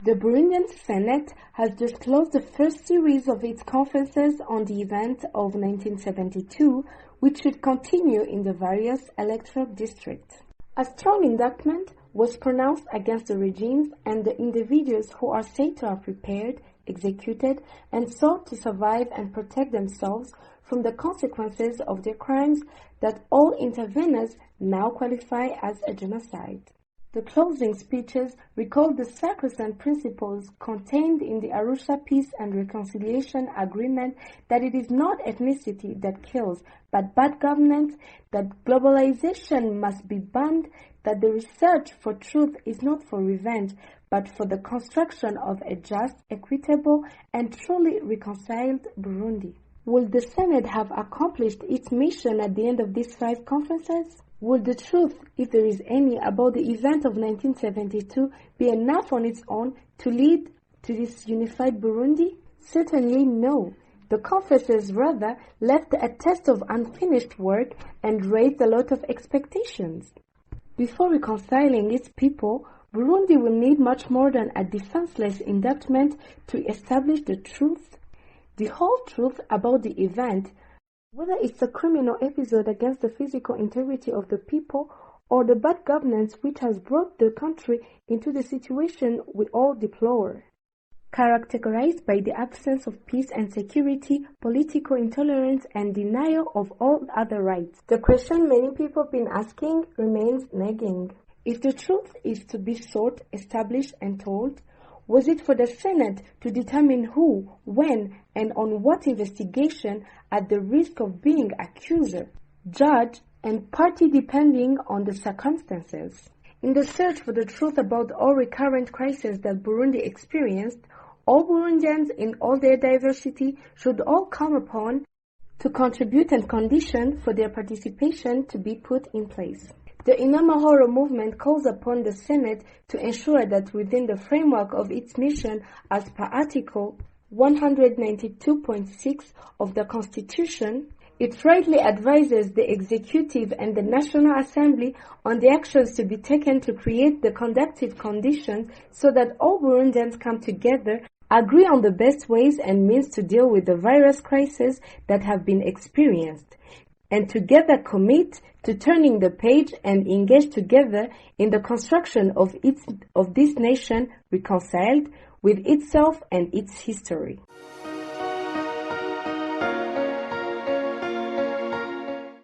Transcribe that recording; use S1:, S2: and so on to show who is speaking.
S1: The Burundian Senate has just closed the first series of its conferences on the event of 1972, which should continue in the various electoral districts. A strong indictment was pronounced against the regimes and the individuals who are said to have prepared, executed, and sought to survive and protect themselves from the consequences of their crimes that all interveners now qualify as a genocide. The closing speeches recalled the sacrosanct principles contained in the Arusha Peace and Reconciliation Agreement that it is not ethnicity that kills, but bad governance, that globalization must be banned, that the research for truth is not for revenge, but for the construction of a just, equitable, and truly reconciled Burundi. Will the Senate have accomplished its mission at the end of these 5 conferences? Will the truth, if there is any, about the event of 1972 be enough on its own to lead to this unified Burundi? Certainly no. The conferences rather left a test of unfinished work and raised a lot of expectations. Before reconciling its people, Burundi will need much more than a defenseless indictment to establish the truth. The whole truth about the event, whether it's a criminal episode against the physical integrity of the people or the bad governance which has brought the country into the situation we all deplore. Characterized by the absence of peace and security, political intolerance, and denial of all other rights. The question many people have been asking remains nagging. If the truth is to be sought, established, and told, was it for the Senate to determine who, when, and on what investigation at the risk of being accuser, judge, and party depending on the circumstances? In the search for the truth about all recurrent crises that Burundi experienced, all Burundians in all their diversity should all come upon to contribute and condition for their participation to be put in place. The INAMAHORO movement calls upon the Senate to ensure that within the framework of its mission as per Article 192.6 of the Constitution, it rightly advises the Executive and the National Assembly on the actions to be taken to create the conducive conditions so that all Burundians come together, agree on the best ways and means to deal with the various crises that have been experienced, and together commit to turning the page and engage together in the construction of this nation reconciled with itself and its history.